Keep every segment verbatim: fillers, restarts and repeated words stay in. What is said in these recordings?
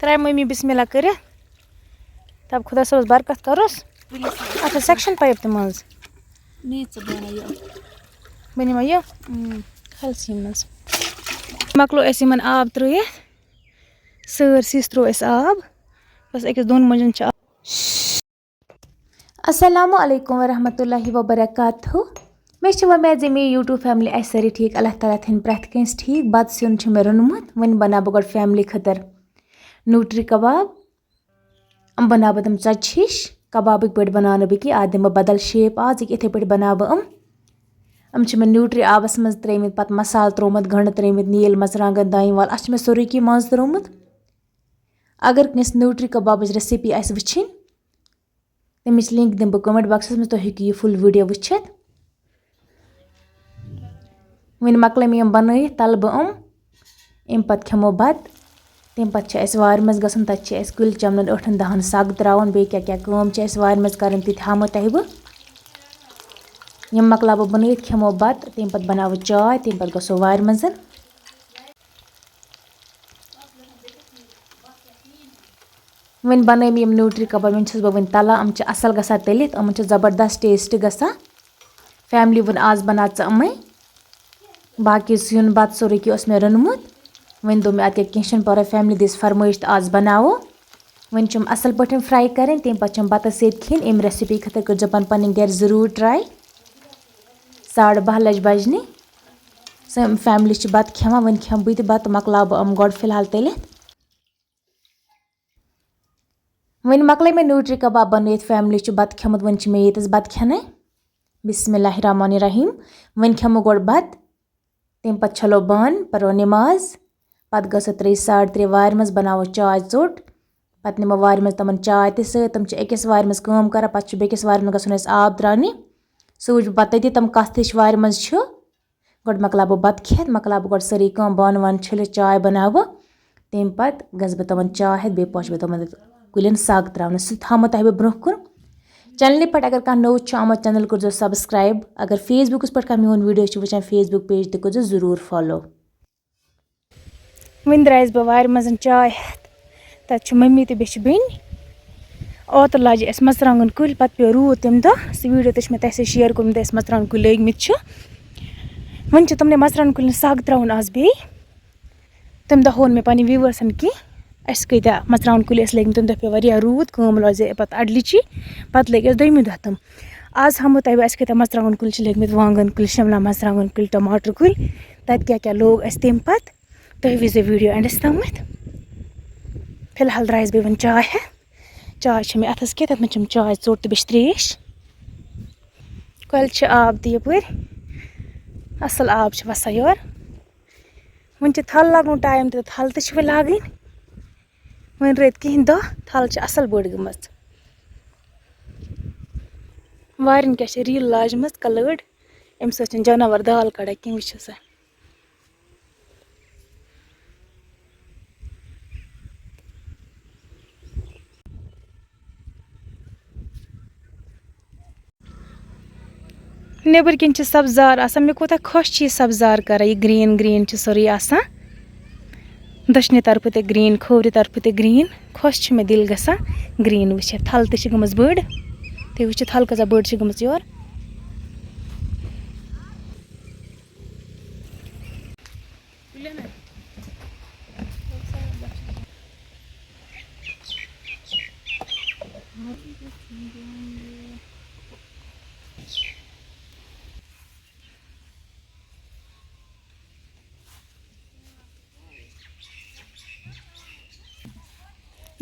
ترٛایہِ مٔمی بسم اللہ کٔرِتھ۔ دَپ خۄدا صٲبَس برکت کَروس۔ اَتھ ٲس سیکشن پایپ تہِ منٛز۔ نی ژٕ بَناو یہِ۔ بہٕ نِمہٕ یہِ۔ اۭں۔ کھلسٕے منٛز۔ مۄکلو اَسہِ یِمَن آب ترٛٲیِتھ۔ سٲرسٕے ترٛوو اَسہِ آب۔ بس أکِس دۄن مۄنجَن چھِ آب۔ السلام علیکم ورحمۃ اللہ وبرکاتہ۔ مےٚ چھِ وۄمید زِ میٛٲنۍ YouTube family آسہِ سٲری ٹھیٖک۔ اللہ تعالیٰ تھٲیِن پرٛٮ۪تھ کٲنٛسہِ ٹھیٖک۔ بَتہٕ سیُن چھُ مےٚ روٚنمُت، وۄنۍ بَناو بہٕ گۄڈٕ family خٲطرٕ نیوٗٹری کباب۔ یِم بَناو بہٕ تِم ژۄچہِ ہِش، کبابٕکۍ پٲٹھۍ بَناو نہٕ بہٕ کینٛہہ، اَتھ دِمہٕ بہٕ بدل shape آز، یِتھَے پٲٹھۍ بَناو بہٕ یِم۔ یِم چھِ مےٚ نیوٗٹری آبَس منٛز ترٛٲیمٕتۍ، پَتہٕ مصالہٕ ترٛوومُت، گَنٛڈٕ ترٛٲیمٕتۍ، نیٖل مَرژٕوانٛگَن، دانہِ وَل، اَتھ چھِ مےٚ سورُے کینٛہہ منٛز ترٛوومُت۔ اگر کٲنٛسہِ نیوٗٹری کبابٕچ recipe آسہِ وٕچھِنۍ، تَمِچ link دِمہٕ بہٕ comment boxَس منٛز، تُہۍ ہیٚکِو یہِ full video وٕچھِتھ۔ وۄنۍ مۄکلٲے مےٚ یِم بَنٲیِتھ، تَلہٕ بہٕ یِم، اَمہِ پَتہٕ کھٮ۪مو بَتہٕ۔ تَمہِ پَتہٕ چھِ اَسہِ وارِ منٛز گژھُن، تَتہِ چھِ اَسہِ کُلۍ چَمنَن ٲٹھَن دَہَن سَگ ترٛاوُن، بیٚیہِ کیٛاہ کیٛاہ کٲم چھِ اَسہِ وارِ منٛز کَرٕنۍ، تہِ تہِ ہاومو تۄہہِ بہٕ۔ یِم مۄکلاو بہٕ بَنٲیِتھ، کھٮ۪مو بَتہٕ، تَمہِ پَتہٕ بَناوو چاے، تَمہِ پَتہٕ گژھو وارِ منٛز۔ وۄنۍ بَنٲے مےٚ یِم نیوٗٹری کباب، یِم چھَس بہٕ وۄنۍ تَلان۔ یِم چھِ اَصٕل گژھان تٔلِتھ، یِمَن چھُ زبردست taste گژھان۔ Family ووٚن، "آز بَناو ژٕ یِمَے۔" باقٕے سیُن بَتہٕ سورُے کینٛہہ اوس مےٚ روٚنمُت۔ وۄنۍ دوٚپ مےٚ، "اَدٕ کیٛاہ، کینٛہہ چھُنہٕ پَرواے، family دِژ فرمٲیِش تہٕ آز بَناوو۔" وۄنۍ چھِ یِم اَصٕل پٲٹھۍ fry کَرٕنۍ، تَمہِ پَتہٕ چھِ یِم بَتَس سۭتۍ کھیٚنۍ۔ اَمہِ recipe خٲطرٕ کٔرۍزیو پَنٕنۍ پَنٕنۍ گَرِ ضروٗر try۔ ساڑٕ باہ لَجہِ بَجنہِ۔ سٲنۍ family چھِ بَتہٕ کھٮ۪وان، وۄنۍ کھٮ۪مہٕ بہٕ تہِ بَتہٕ، مۄکلاو بہٕ یِم گۄڈٕ فی الحال تٔلِتھ۔ وۄنۍ مۄکلٲے مےٚ نیوٗٹری کباب بَنٲیِتھ، family چھُ بَتہٕ کھیوٚمُت، وۄنۍ چھِ مےٚ ییٚتَس بَتہٕ کھٮ۪نَے۔ بسم اللہ الرحمن الرحیم۔ وۄنۍ کھٮ۪مو گۄڈٕ بَتہٕ، تَمہِ پَتہٕ چھَلو بانہٕ، پَرو نٮ۪ماز، پَتہٕ گژھو ترٛیٚیہِ ساڑٕ ترٛےٚ وارِ منٛز، بَناوو چاے ژوٚٹ، پَتہٕ نِمو وارِ منٛز تِمَن چاے تہِ سۭتۍ۔ تِم چھِ أکِس وارِ منٛز کٲم کَران، پَتہٕ چھُ بیٚکِس وارِ منٛز گژھُن اَسہِ آب ترٛاونہِ۔ سُہ وٕچھِ بہٕ پَتہٕ تٔتی، تِم کَتھ ہِش وارِ منٛز چھِ۔ گۄڈٕ مۄکلاو بہٕ بَتہٕ کھٮ۪تھ، مۄکلاو بہٕ گۄڈٕ سٲرٕے کٲم، بانہٕ وانہٕ چھٔلِتھ، چاے بَناوٕ بہٕ۔ تَمہِ پَتہٕ گژھٕ بہٕ تِمَن چاے ہٮ۪تھ، بیٚیہِ پوشہٕ بہٕ تِمَن کُلٮ۪ن سَگ ترٛاونہٕ۔ سُہ تھاومو تۄہہِ بہٕ برٛونٛہہ کُن۔ Channelہِ پٮ۪ٹھ اگر کانٛہہ نوٚو چھُ آمُت، channel کٔرۍزیو subscribe۔ اگر Facebookَس پٮ۪ٹھ کانٛہہ میون video چھُ وٕچھان، Facebook page تہِ کٔرۍزیو ضروٗر follow۔ وۄنۍ درٛایَس بہٕ وارِ منٛز چاے ہٮ۪تھ۔ تَتہِ چھِ مٔمی تہٕ بیٚیہِ چھِ بیٚنہِ۔ اوترٕ لاجہِ اَسہِ مَرژٕوانٛگَن کُلۍ، پَتہٕ پیوٚو روٗد تَمہِ دۄہ۔ سُہ video تہِ چھُ مےٚ تۄہہِ سۭتۍ share کوٚرمُت، اَسہِ مَرژٕوانٛگَن کُلۍ لٲگۍ مٕتۍ چھِ۔ وۄنۍ چھِ تِمنٕے مَرژٕوانٛگَن کُلٮ۪ن سَگ ترٛاوُن آز بیٚیہِ۔ تَمہِ دۄہ ہوو نہٕ مےٚ پَنٕنۍ viewersَن کینٛہہ، اَسہِ کۭتیٛاہ مَرژٕوانٛگَن کُلۍ ٲسۍ لٲگۍ مٕتۍ۔ تَمہِ دۄہ پیوٚو واریاہ روٗد، کٲم لاجے پَتہٕ اَڈٕ لِچی، پَتہٕ لٲگۍ اَسہِ دوٚیمہِ دۄہ تِم۔ آز ہاومو تۄہہِ بہٕ اَسہِ کۭتیٛاہ مَرژٕوانٛگَن کُلۍ چھِ لٲگۍ مٕتۍ، وانٛگَن کُلۍ، شِملا مَرژٕوانٛگَن کُلۍ، ٹماٹر کُلۍ، تَتہِ کیٛاہ کیٛاہ لوگ اَسہِ تَمہِ پَتہٕ۔ تُہۍ وٕچھزیو video endَس تامَتھ۔ فی الحال درٛایَس بہٕ وۄنۍ چاے ہٮ۪تھ۔ چاے چھِ مےٚ اَتھَس کیٚتھ، تَتھ منٛز چھَم چاے ژوٚٹ تہٕ بیٚیہِ چھِ ترٛیش۔ کۄلہِ چھِ آب تہِ یَپٲرۍ، اَصٕل آب چھِ وَسان یورٕ۔ وۄنۍ چھِ تھل لاگُن time تہٕ تھل تہِ چھِ وۄنۍ لاگٕنۍ۔ وۄنۍ رٲتۍ کِہیٖنۍ دۄہ، تھل چھِ اَصٕل بٔڑ گٔمٕژ۔ وارٮ۪ن کیٛاہ چھِ ریٖل لاجمٕژ کَلٲڑ، اَمہِ سۭتۍ چھِنہٕ جاناوار دال کَڑان کینٛہہ، وٕچھِو سا۔ نیٚبٕرۍ کِنۍ چھِ سبزار آسان، مےٚ کوٗتاہ خۄش چھِ یہِ سبزار کَران، یہِ green green چھِ سورُے آسان۔ دٔچھنہِ طرفہٕ تہِ green، کھوورِ طرفہٕ تہِ green۔ خۄش چھِ مےٚ دِل گژھان green وٕچھِتھ۔ تھل تہِ چھِ گٔمٕژ بٔڑ، تُہۍ وٕچھِو تھل کۭژاہ بٔڑ چھِ گٔمٕژ یورٕ۔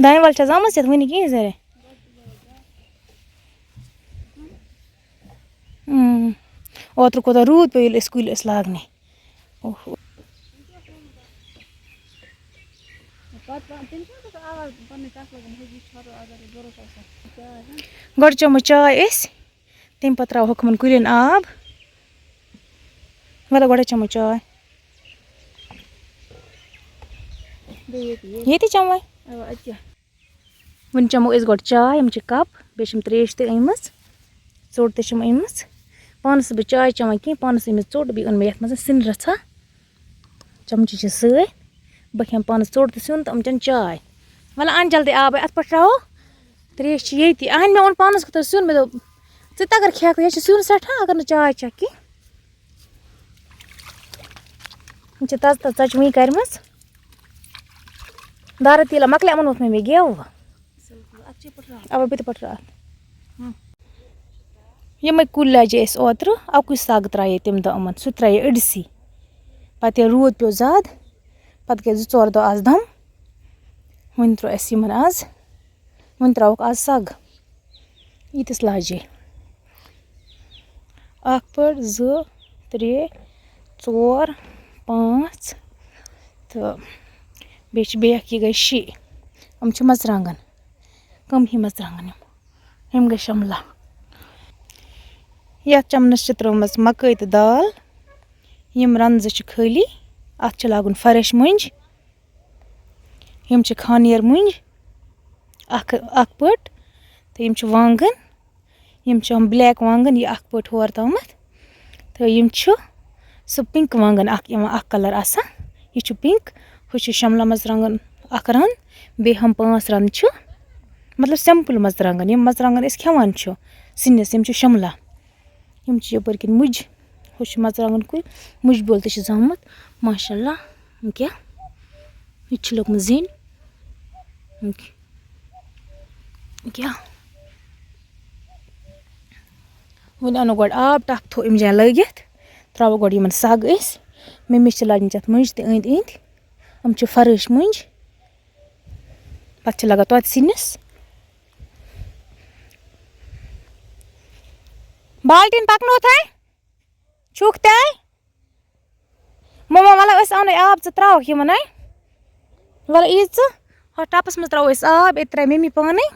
دانہِ وَل چھا زامٕژ یَتھ وٕنہِ کِہیٖنۍ ذرے؟ اۭں۔ اوترٕ کوٗتاہ روٗد پیوٚو، ییٚلہِ أسۍ کُلۍ ٲسۍ لاگنہِ۔ اوہو۔ گۄڈٕ چٮ۪مو چاے أسۍ، تَمہِ پَتہٕ ترٛاوہوکھ یِمَن کُلٮ۪ن آب۔ وَلہٕ گۄڈَے چٮ۪مو چاے۔ بیٚیہِ ییٚتی، ییٚتی۔ ییٚتی چٮ۪مو۔ اَوا، اَدٕ کیٛاہ۔ وۄنۍ چٮ۪مو أسۍ گۄڈٕ چاے، یِم چھِ cup، بیٚیہِ چھِم ترٛیش تہِ أنۍمٕژ، ژوٚٹ تہِ چھِم أنۍمٕژ۔ پانَس چھَس بہٕ چاے چٮ۪وان کِہیٖنۍ، پانَس أنۍ مےٚ ژوٚٹ، بیٚیہِ اوٚن مےٚ یَتھ منٛز سِنۍ رَژھا۔ چَمچہٕ چھِ سۭتۍ، بہٕ کھٮ۪مہٕ پانَس ژوٚٹ تہٕ سیُن تہٕ یِم چٮ۪ن چاے۔ وَلہٕ اَن جلدی آبٕے، اَتھ پٮ۪ٹھ ترٛاوو ترٛیش چھِ ییٚتی۔ اَہَن، مےٚ اوٚن پانَس خٲطرٕ سیُن، مےٚ دوٚپ، ژٕ تہِ اگر کھٮ۪کھ، یہِ چھِ سیُن سٮ۪ٹھاہ، اگر نہٕ چاے چٮ۪کھ کینٛہہ۔ یِم چھِ تازٕ تازٕ ژۄچہِ وٕنۍ کَرِمَژ۔ دارٕ تیٖلہ مۄکلے، یِمَن ووٚتھ مےٚ، مےٚ گٮ۪و۔ اَوا، بہٕ تہِ پَٹھراو اَتھ۔ یِمَے کُلۍ لَجے اَسہِ اوترٕ، اَکُے سَگ ترٛایے تَمہِ دۄہ یِمَن، سُہ ترٛایے أڑسٕے۔ پَتہٕ ییٚلہِ روٗد پیوٚو زیادٕ، پَتہٕ گٔے زٕ ژور دۄہ آز دَم۔ وۄنۍ ترٛوو اَسہِ یِمَن آز، وۄنۍ ترٛاوُکھ آز سَگ۔ ییٖتِس لاجے۔ اَکھ پٔٹ، زٕ، ترٛےٚ، ژور، پانٛژھ تہٕ بیٚیہِ چھِ بیٚیہِ اَکھ، یہِ گٔے شےٚ۔ یِم چھِ مَرژٕوانٛگَن۔ کَم ہی مَرژٕوانٛگَن یِم۔ یِم گٔے شَملہ۔ یَتھ چَمنَس چھِ ترٛٲومٕژ مَکٲے تہٕ دال۔ یِم رَنٛزٕ چھِ خٲلی۔ اَتھ چھِ لاگُن فرٛٮ۪ش مۄنٛجہِ۔ یِم چھِ خانیٲر مۄنٛجہِ اَکھ، اَکھ پٔٹ۔ تہٕ یِم چھِ وانٛگَن۔ یِم چھِ یِم بٕلیک وانٛگَن، یہِ اَکھ پٔٹ ہور تامَتھ۔ تہٕ یِم چھِ سُہ پِنٛک وانٛگَن اَکھ یِوان، اَکھ کَلَر آسان۔ یہِ چھُ پِنٛک، ہُہ چھُ شَملہ مَرژٕوانٛگَن اَکھ رَنٛد، بیٚیہِ ہُم پانٛژھ رَنٛد چھِ، مطلب، سِمپٕل مَرژٕوانٛگَن، یِم مَرژٕوانٛگَن أسۍ کھٮ۪وان چھِ سِنِس، یِم چھِ شَملہ۔ یِم چھِ یَپٲرۍ کِنۍ مُجہِ۔ ہُہ چھُ مَرژٕوانٛگَن کُلۍ۔ مُجہِ بیول تہِ چھُ زامُت۔ ماشاء اللہ۔ یِم کیٛاہ؟ یہِ تہِ چھِ لوٚگمُت زِنۍ۔ یِم کیٛاہ؟ یِم کیٛاہ؟ وۄنۍ اَنو گۄڈٕ آب، ٹَپھ تھوٚو اَمہِ جایہِ لٲگِتھ۔ ترٛاوو گۄڈٕ یِمَن سَگ أسۍ۔ مٔمی چھِ لاجمٕژ اَتھ مُجہِ تہِ أنٛدۍ أنٛدۍ۔ یِم چھِ فرٛٲش مُجہِ۔ پَتہٕ چھِ لَگان توتہِ سِنِس۔ بالٹیٖن پَکنوتھَے؟ چھُکھ تَے؟ مما، وَلہٕ أسۍ اَنو آب، ژٕ ترٛاوَکھ یِمَن، اَے؟ وَلہٕ یی ژٕ، ہَتھ ٹَپَس منٛز ترٛاوو أسۍ آب، ییٚتہِ ترٛایہِ مٔمی پانَے،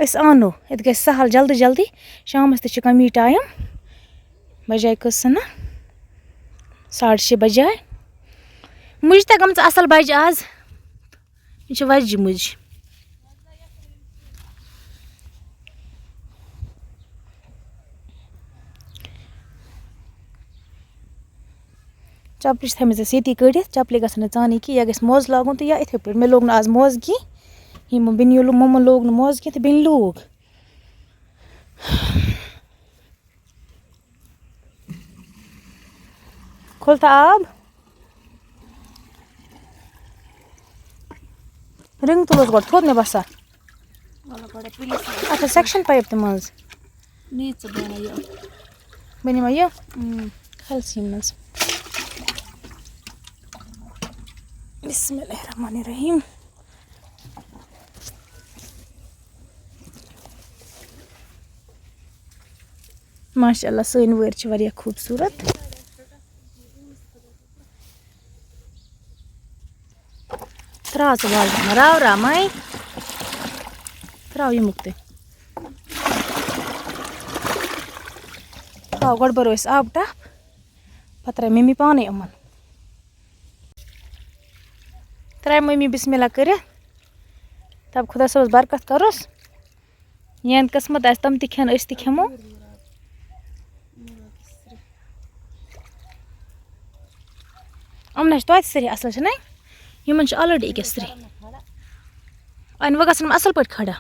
أسۍ اَنو، ییٚتہِ گژھِ سہل، جلدی جلدی، شامَس تہِ چھِ کَمی ٹایم، بَجے کٔژ سَنہ؟ ساڑٕ شےٚ بَجے۔ مُجہِ تہِ گٔمژٕ اَصٕل بَجہِ آز۔ یہِ چھِ وَجہِ مُجہِ۔ چَپلہِ چھِ تھٲیمٕژ اَسہِ ییٚتی کٔڑِتھ، چَپلہِ گژھن نہٕ ژانٕنۍ کینٛہہ، یا گژھِ موزٕ لاگُن تہٕ یا یِتھَے پٲٹھۍ۔ مےٚ لوگ نہٕ آز موزٕ کینٛہہ، یِمو بیٚنہِ لو-، مۄمَن لوگ نہٕ موزٕ کینٛہہ تہٕ بیٚنہِ لوگ۔ کھُل تہٕ آب۔ رِنٛگ تُلُس گۄڈٕ تھوٚد مےٚ باسان۔ وَلہٕ گۄڈٕ پُلیٖس۔ اَتھ ٲس سٮ۪کشَن پایِپ تہِ منٛز۔ نی ژٕ بہٕ اَنہٕ یہِ۔ بہٕ نِمہٕ یہِ۔ اۭں۔ کھَل سٕے منٛز۔ بسم اللہ الرحمن الرحیم۔ ماشاء اللہ، سٲنۍ وٲرۍ چھِ واریاہ خوٗبصوٗرت۔ ترٛاو ژٕ وازَن، راو راو مَے۔ ترٛاو یہِ مُکتٕے۔ تھاو، گۄڈٕ بَرو أسۍ آبہٕ ٹَپھ، پَتہٕ ترٛایہِ مٔمی پانَے یِمَن۔ ترٛایہِ مٔمی بِسمِ اللہ کٔرِتھ۔ دَپ خۄدا صٲبَس برکت کَروس۔ یِہُنٛد قٕسمت آسہِ، تِم تہِ کھٮ۪ن، أسۍ تہِ کھٮ۪مو۔ یِمَن حظ چھِ توتہِ سرٛیٚہہ اَصٕل، چھِنَے؟ یِمَن چھِ already أکیٛاہ سرٛیٚہہ۔ اَنہِ وۄنۍ گژھن یِم اَصٕل پٲٹھۍ کھڑا۔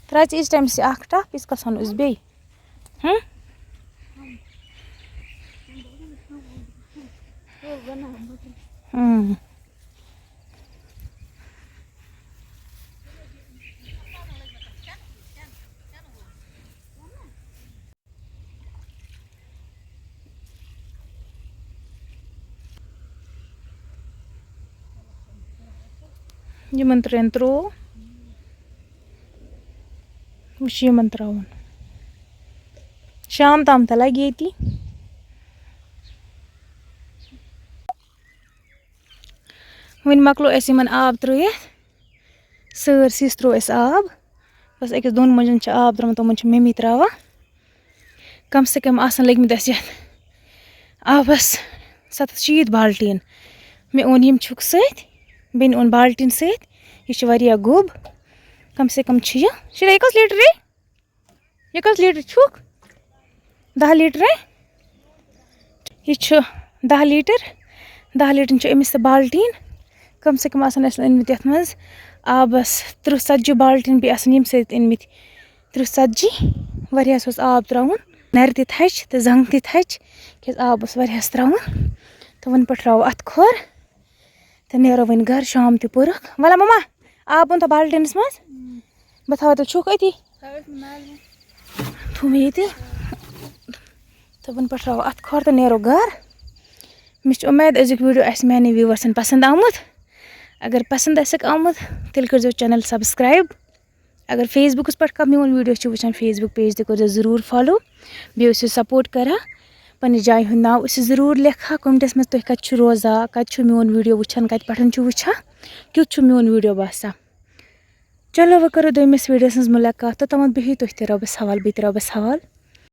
ترٛاو ژٕ ییٖتِس ٹایمَس یہِ اَکھ ٹَپھ، ییٖتِس کالَس اَنو أسۍ بیٚیہِ۔ ہہ؟ اۭں۔ یِمَن ترٛٮ۪ن ترٛوو۔ وۄنۍ چھُ یِمَن ترٛاوُن۔ شام تام تہِ لَگہِ ییٚتی۔ وۄنۍ مۄکلو اَسہِ یِمَن آب ترٛٲیِتھ۔ سٲرسٕے ترٛوو اَسہِ آب۔ بَس أکِس دۄن مۄنجَن چھُ آب ترٛوومُت، تِمَن چھِ مٔمی ترٛاوان۔ کم سے کم آسَن لٔگۍ مٕتۍ اَسہِ یَتھ آبَس سَتَتھ شیٖتھ بالٹیٖن۔ مےٚ اوٚن یِم چھُکھ سۭتۍ۔ بیٚنہِ اوٚن بالٹیٖن سۭتۍ۔ یہِ چھِ واریاہ گوٚب۔ کم سے کم چھِ یہِ، شُرے، یہِ کٔژ لیٖٹر یہِ؟ یہِ کٔژ لیٖٹر چھُکھ؟ دَہ لیٖٹر ہے؟ یہِ چھُ دَہ لیٖٹر۔ دَہ لیٖٹرن چھُ أمِس تہِ بالٹیٖن۔ کم سے کم آسن اَسہِ أنۍمٕتۍ یَتھ منٛز آبَس تٕرٛہ ژَتجی بالٹیٖن، بیٚیہِ آسن ییٚمہِ سۭتۍ أنۍمٕتۍ تٕرٛہ ژَتجی۔ واریاہَس اوس آب ترٛاوُن، نَرِ تہِ تھَچہِ تہٕ زنٛگ تہِ تھَچہِ، کیٛازِ آب اوس واریاہَس ترٛاوُن۔ تہٕ وۄنۍ پَٹھراوو اَتھٕ کھور تہٕ نیرو وۄنۍ گَرٕ۔ شام تہِ پوٚرُکھ۔ وَلہ مَما، آب اوٚن تہٕ بالٹیٖنَس منٛز۔ بہٕ تھاوَے تیٚلہِ چھُکھ أتی۔ تھوٚو مےٚ ییٚتی۔ تہٕ وۄنۍ پَٹھراوو اَتھٕ کھور تہٕ نیرو گَرٕ۔ مےٚ چھِ اُمید أزیُک video آسہِ میٛانٮ۪ن viewersن پَسنٛد آمُت۔ اگر پَسنٛد آسٮ۪کھ آمُت، تیٚلہِ کٔرۍزیو channel subscribe۔ اگر Facebookس پٮ۪ٹھ کانٛہہ میون video چھُ وٕچھان، Facebook page تہِ کٔرۍزیو ضروٗر follow۔ بیٚیہِ ٲسِو support کران۔ پنٛنہِ جایہِ ہُنٛد ناو ٲسِو ضروٗر لیکھان commentsس منٛز، تُہۍ کَتہِ چھِو روزان، کَتہِ چھُو میون video وٕچھان، کَتہِ پٮ۪ٹھ چھِو وٕچھان، کیُتھ چھُ میون video باسان۔ چلو، وۄنۍ کَرو دوٚیمِس videoس منٛز مُلاقات۔ توٚتامَتھ بِہِو تُہۍ تہِ رۄبَس حوال، بہٕ تہِ رۄبَس حوال۔